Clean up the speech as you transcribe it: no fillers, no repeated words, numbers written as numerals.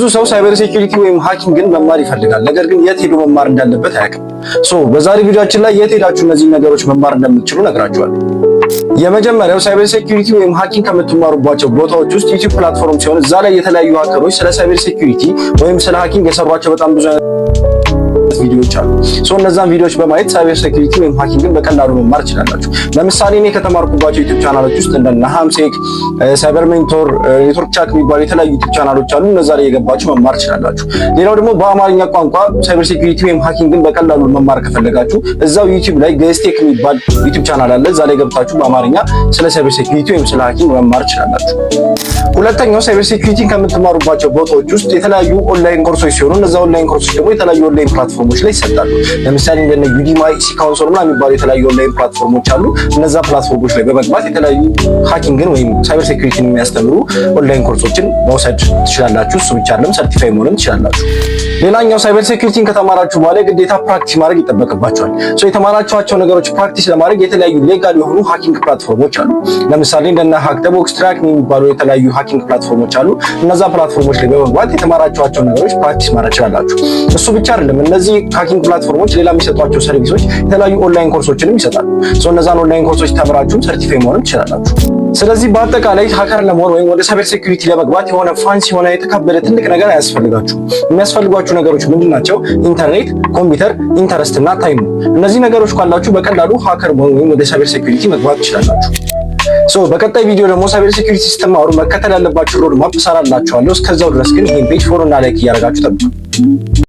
ብዙ ሰው cyber security ወይም hacking ን መማር ይፈልጋል። ነገር ግን የት ሄዶ መማር እንዳለበት አያውቅም። So በዛሬ ቪዲዮአችን ላይ የት ሄዳችሁ እነዚህን ነገሮች መማር እንደምትችሉ እነግራችኋለሁ። የመጀመሪያው cyber security ወይም hacking ከምትማሩባቸው ቦታዎች ውስጥ YouTube platform ሲሆን እዛ ላይ የተለያዩ hacker ኦች ስለ cyber security ወይም ስለ hacking የሰሯቸው በጣም ብዙ ቪዲዮዎች አሉ። So እነዛን ቪዲዮዎች በማየት cyber security ወይም hacking ን በቀላሉ መማር ትችላላችሁ። ለምሳሌ እኔ ከተማርኩባቸው YouTube ቻናሎች ውስጥ እንደ ናሃምሴክ፣ Cyber Mentor፣ Network Chalk የሚባሉ የተለያዩ YouTube ቻናሎች አሉ። እነዛ ላይ እየገባችሁ መማር ትችላላችሁ። ሌላው ደግሞ በአማርኛ ቋንቋ cyber security ወይም hacking ን በቀላሉ መማር ከፈለጋችሁ እዛው YouTube ላይ ገስቴክ የሚባል YouTube channel አለ። እዛ ላይ ገብታችሁ በአማርኛ ስለ cyber security ወይም ስለ hacking መማር ትችላላችሁ። ሁለተኛው cyber security ን ከምትማሩባቸው ቦታዎች ውስጥ የተለያዩ ኦንላይን ኮርሶች ሲሆኑ እነዛ ኦንላይን ኮርሶች ደግሞ የተለያዩ online platform ኦች ላይ ይሰጣሉ። ለምሳሌ እንደነ Udemy፣ EC Council ምናምን የሚባሉ የተለያዩ online platform ኦች አሉ። እነዛ platform ኦች ላይ በመግባት የተለያዩ hacking ን ወይም cyber security ን የሚያስተምሩ ኦንላይን ኮርሶችን መውሰድ ትችላላችሁ። እሱ ብቻ አይደለም፣ certify መሆንም ትችላላችሁ። ሌላኛው cyber security ን ከተማራችሁ በኋላ ግዴታ practice ማድረግ ይጠበቅባችኋል። So የተማራችኋቸው ነገሮች practice ለማድረግ የተለያዩ legal የሆኑ hacking platform ኦች አሉ። ለምሳሌ እንደነ Hack The Box፣ TryHackMe የሚባሉ የተለያዩ hacking platform ኦች አሉ። እነዛ platform ኦች ላይ በመግባት የተማራችኋቸው ነገሮች practice ማድረግ ትችላላችሁ። እሱ ብቻ አይደለም፣ እነዚህ hacking platform ኦች ሌላ የሚሰጧቸው service ኦች የተለያዩ ኦንላይን ኮርሶችንም ይሰጣሉ። So እነዛን ኦንላይን ኮርሶች ተምራችሁም certify መሆንም ትችላላችሁ። ስለዚህ በአጠቃላይ hacker ለመሆን ወይም ወደ cyber security ለመግባት የሆነ fancy የሆነ የተካበደ ትልቅ ነገር አያስፈልጋችሁም። የሚያስፈልጓችሁ ነገሮች ምንድን ናቸው? ኢንተርኔት፣ ኮምፒውተር፣ interest እና time ነው። እነዚህ ነገሮች ካላችሁ በቀላሉ hacker መሆን ወይም ወደ cyber security መግባት ትችላላችሁ። So በቀጣይ ቪዲዮ ደግሞ cyber security ስትማሩ መከተል ያለባችሁ road map እሰራላችኋለሁ። እስከዛው ድረስ ግን ይሄን page follow እና like እያደረጋችሁ ጠብቁ።